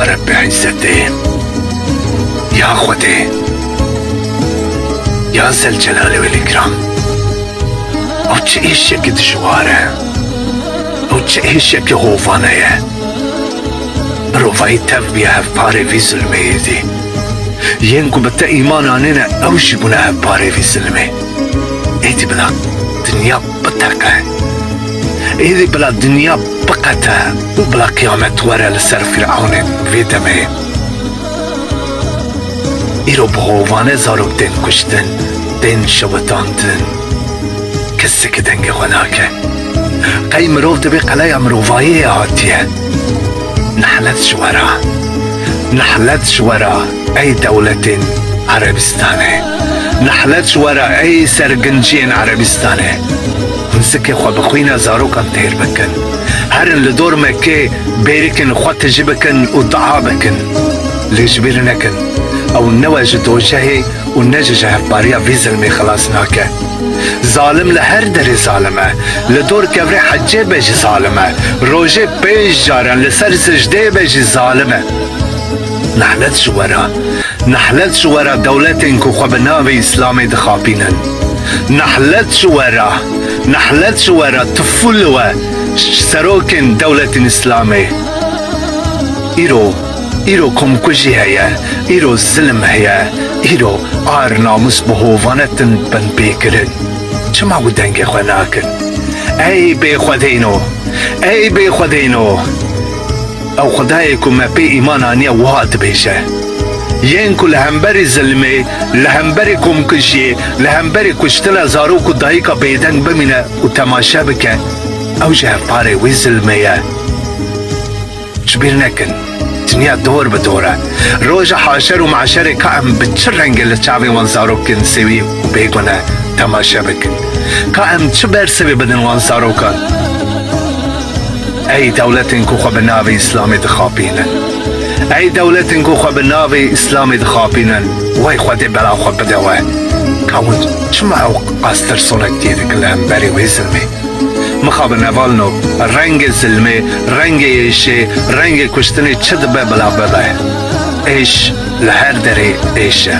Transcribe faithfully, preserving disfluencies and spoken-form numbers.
Rebbê Îzzetê, ya Xwedê, ya Zelcelalê wê lê kiram. Ew çi êşekî dijwar e. Ew çi êşekî hovane ye. Mirovahî tev bûye hevparê vî zilmê êdî. Yên ku bi te îman anîne, ew jî bûne hevparê vî zilmê. Êdî bila dinya biteqe. Êdî bila dinya biqete û bila qiyamet were li ser Fîrewnê vê demê. Îro bi hovane zarok tên kuştin, tên şewitandin. Kesekî dengê xwe nake. Qey mirov dibê qeleya mirovahiyê hatiye. Nehlet ji we re. Nehlet ji we re, ey dewletên Erebistanê. Nehlet ji we re, ey serginciyên Erebistanê. Hûn zikê xwe bi xwîna zarokan têr bikin. Herin li dor Mekkê bêrikên xwe tijî bikin û dua bikin. Lê ji bîr nekin, ew ne we ji dojehê û ne jî ji hevpariya vî zilmê xilas nake. Zalim li her derê zalim e. Li dor kevrê hecê be jî zalim e. Rojê pênc caran li ser sijdeyê be jî zalim e. Nehlet ji we re. Nehlet ji we re dewletên ku xwe bi navê Îslamê dixapînin. Nehlet ji we re. Nehlet ji we re tifûl we serokên dewletên Îslamê. Îro Îro komkujî heye, îro zilm heye, îro ar namûs bi hovane tin bin pê kirin. Çima wî dengê xwe nakin? Ey bê Xwedêno! Ey bê Xwedêno! Ew Xwedayê ku me pê îman aniye wiha dibêje, yên ku li hemberî zilmê, li hemberî komkujiyê, li hemberî kuştina zarok û dayika bêdeng bimîne û temaşe bike, ew jî hevparê wî zilmê ye. Ji bîr nekin, dinya dor bi dor e. Roja haşer û meşerê ka em bi çi rengê li çavên wan zarokên sêwî û bêgune temaşe bikin? Ka em çi bersivê bidin wan zarokan? Ey dewletên ku xwe bi navê Îslamê dixapînin. Ey dewletên ku xwe bi navê Îslamê dixapînin. Wey Xwedê bela xwe bide we. Ka hûn çima ew qas tirsonek tê dikin li hemberî wê zilmê? Mixabin hevalno, rengê zilmê, rengê êşê, rengê kuştinê çi dibe bila bibe. Êş li her derê êş e.